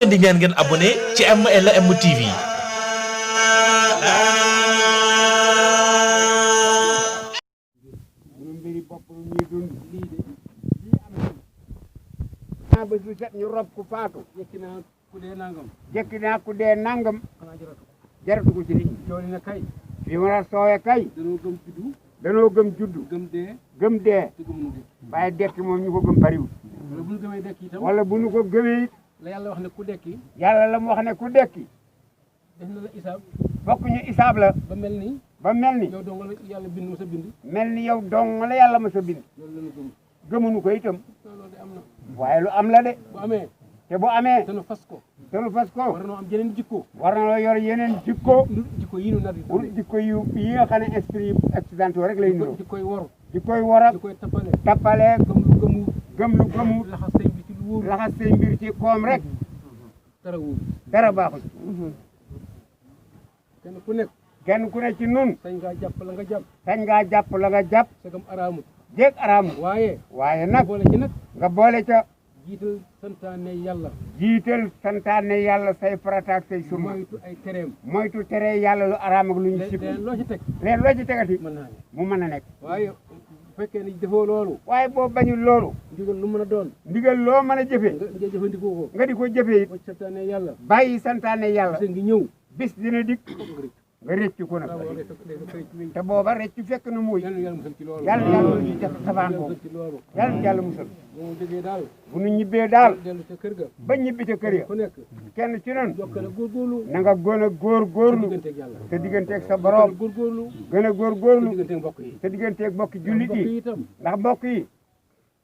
di ñaan ngeen abonné ci MLM TV. mbiri bopp ñuy dund lii de lii am na bés bu set ñu rob ku faatu jekki naa ku dee nangam jekki naa ku dee nangam xanaa jaratu jaratu ko ci nit ñi jooli na kay fi mu la soowe kay danoo gëm juddu danoo gëm juddu gëm dee gëm dee te gëmuñu dekk waaye dekki moom ñu ko gëm bariwul wala bu ñu gëmee dekk itam wala bu ñu ko gëmee it la yàlla wax ne ku dekki yàlla la mu wax ne ku dekki def na la isaab bokk ñu isaab la ba mel ni ba mel ni yow dong la yàlla bind mu sa bind mel ni yow dong la yàlla ma sa bind loolu la ñu gëm gëmuñu ko itam loolu de am na waaye lu am la de bu amee te bu amee te nu fas ko te nu fas ko war noo am jeneen jikko war na la yor yeneen jikko jikko yi nu nar di pour jikko yu yi nga xam ne esprit accidentaux rek lay niroo jikkoy waru jikkoy waral jikkoy tappale tappale gëm lu gëmu gëm lu gëmu laxas say bi ci lu wóor laxas say mbir ci koom rek dara wóor dara baaxul kenn ku nekk kenn ku ne ci nun sañ ngaa jàpp la nga jàpp sañ ngaa jàpp la nga jàpp segam araamut jéeg araamu waaye waaye nag boole ci nag nga boole ca jiital santaane yàlla jiital santaane yàlla say farataak say sunna moytu ay tereem moytu tere yàlla lu araam ak lu ñu sib loo ci teg leen loo ci tegati mën naa ne mu mën a nekk waaye bu fekkee ni defoo loolu waaye boo bañul loolu ndigal lu mën a doon ndigal loo mën a jëfee nga jëfandikoo ko nga di ko jëfee it wacc santaane yàlla bàyyi santaane yàlla bisa ngi ñëw bis dina dikk nga rëcc ko nag te booba rëcc fekk na muy yàlla yàlla musal ci loolu yàlla yàlla ñu def safaan boobu ci loolu yàlla yàlla musal bu mu jógee daal bu nu ñibbee daal dellu ca kër ga ba ñibbi ca kër ya ku nekk kenn ci noonu jokkale góorgóorlu na nga gën a góorgóorlu digganteeg yàlla te digganteeg sa borom góorgóorlu gën a góorgóorlu digganteeg mbokk yi te digganteeg mbokki jullit mbokk yi yi itam ndax mbokk yi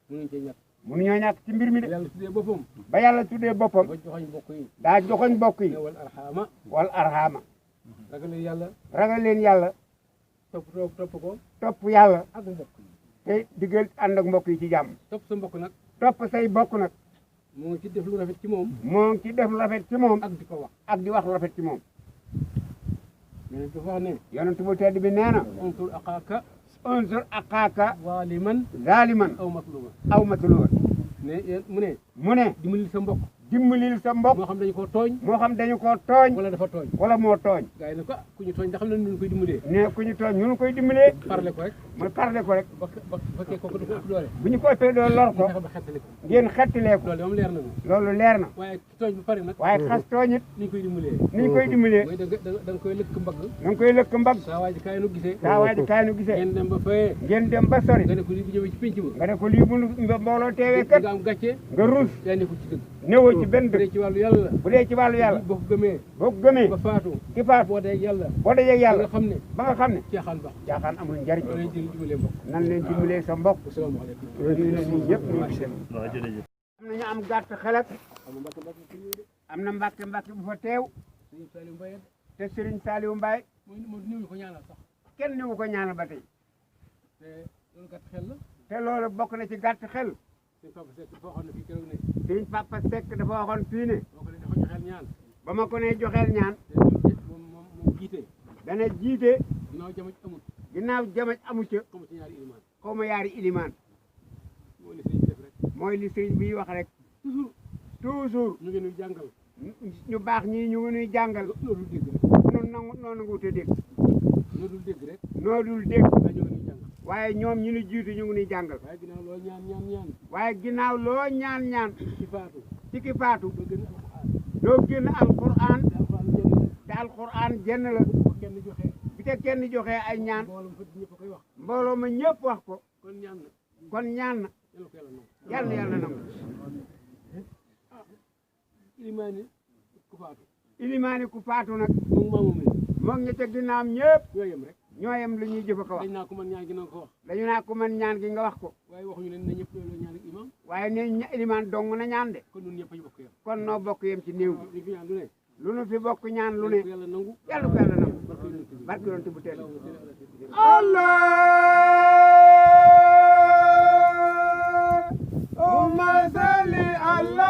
mënuñ cee ñàkk mënuñoo ñàkk ci mbir mi de yàlla tuddee boppam ba yàlla tuddee boppam ba joxoñ mbokk yi daa joxoñ mbokk yi ne wal arxaama wal arxaama ragal yàlla ragal leen yàlla topp ko topp yàlla ak mbokk yi te diggal ànd ak mbokk yi ci jàmm topp sa mbokk nag topp say bokk nag moo ngi ci def lu rafet ci moom moo ngi ci def lu rafet ci moom ak di ko wax ak di wax lu rafet ci moom mais dafa wax ne yonent bu tedd bi nee na unsur axaaka unsur axaaka zaliman zaliman aw matluman aw matluwan ne mu ne dimbali sa mbokk dimbalil sa mbokk moo xam dañu koo tooñ moo xam dañu koo tooñ wala dafa tooñ wala moo tooñ gars yi ne ko ku ñu tooñ da xam ne ñu koy dimbalee ne ku ñu tooñ ñu koy dimbalee parle ko rek mooy parle ko rek ba fekkee kooku dafa ëpp doole bu ñu ko ëppee doole lor ko fexe ba xettali ko ngeen xettilee ko loolu moom leer na ñu loolu leer na waaye ki tooñ ba pare nag waaye xas tooñ it ni ñu koy dimbalee ni ñu koy dimbalee mooy da nga koy lëkk mbagg da nga koy lëkk mbagg saa waa ji kaay nu gisee saa waa ji kaay nu gisee ngeen dem ba fayee ngeen dem ba sori nga ne ko lii bu ñëwee ci pénc ma nga ne ko lii bu mbooloo teewee kat nga am gàcce nga ruus yaa nekkul ci dëgg newoo ci benn bu dee dëkk ci wàllu yàlla la bu dee ci wàllu yàlla boo ko gëmee boo ko gëmee ba faatu ki faatu boo dee yàlla boo dajee yàlla nga xam ne ba nga xam ne caaxaan baax jaaxaan amul njariñ loolu lañ jël dimbalee mbokk nan leen dimbalee sa mbokk asalaamaaleykum ñu ne ñun ñëpp ñu ngi dem waaw jërëjëf. am nañu am gàtt xelak mbàkke mbàkke ci ñëw de am na mbàkke mbàkke bu fa teew sëñ Saliou Mbaye te Serigne Saliou Mbaye moom ñëw ñu ko ñaanal sax kenn ni wu ko ñaanal ba tey te loolu gàtt xel la te loolu bokk na ci gàtt xel sëñ Papa Seck dafa waxoon ne fii keroog ne Serigne Papa Seck dafa waxoon fii ne boo ko ne dafa joxeel ñaan ba ma ko nee joxeel ñaan te moom jiite dana jiite ginnaaw jamaj amut ginnaaw jamaj amu ca comme ci ñaari ilimaan xaw ma yaari ilimaan moo li sëñ bi def rek mooy li Serigne bi wax rek toujours ñu ngi nuy jàngal ñu baax ñii ñu ngi nuy jàngal noo dul dégg rek noonu nanguute dégg noo dul dégg rek noo dul dégg waaye ñoo ngi nuy jàngal waaye ñoom ñu ni jiitu ñu ngi nuy jàngal waaye ginnaaw loolu ñaan waaye ginnaaw loo ñaan ci faatu ci ki faatu ba gën a doo génn alquran te alxuraan jenn te alquran jenn la ko kenn joxe bi te kenn joxee ay ñaan mbooloo fa ñëpp a koy wax mbooloo ma ñëpp wax ko kon ñaan na kon ñaan na yàlla ko yàlla nangu yàlla nangu ilimaani ku faatu ilimaani ku faatu nag moom maamu mi moom ña ca ginnaam ñëpp yooyam rek ñooyam lu ñuy jëf ko wax dañ naa ko man ñaan gi na ko wax dañu naa ko man ñaan gi nga wax ko waaye waxuñu leen ne ñëpp loolu ñaan ak imam waaye ne ilimaan dong na ñaan de kon ñun ñëpp ñu bokk yam kon noo bokk yem ci néew li fi ñaan lu ne lu nu fi bokk ñaan lu ne yàlla nangu yàlla ko yàlla nangu barke yonent bu teel Allahumma salli ala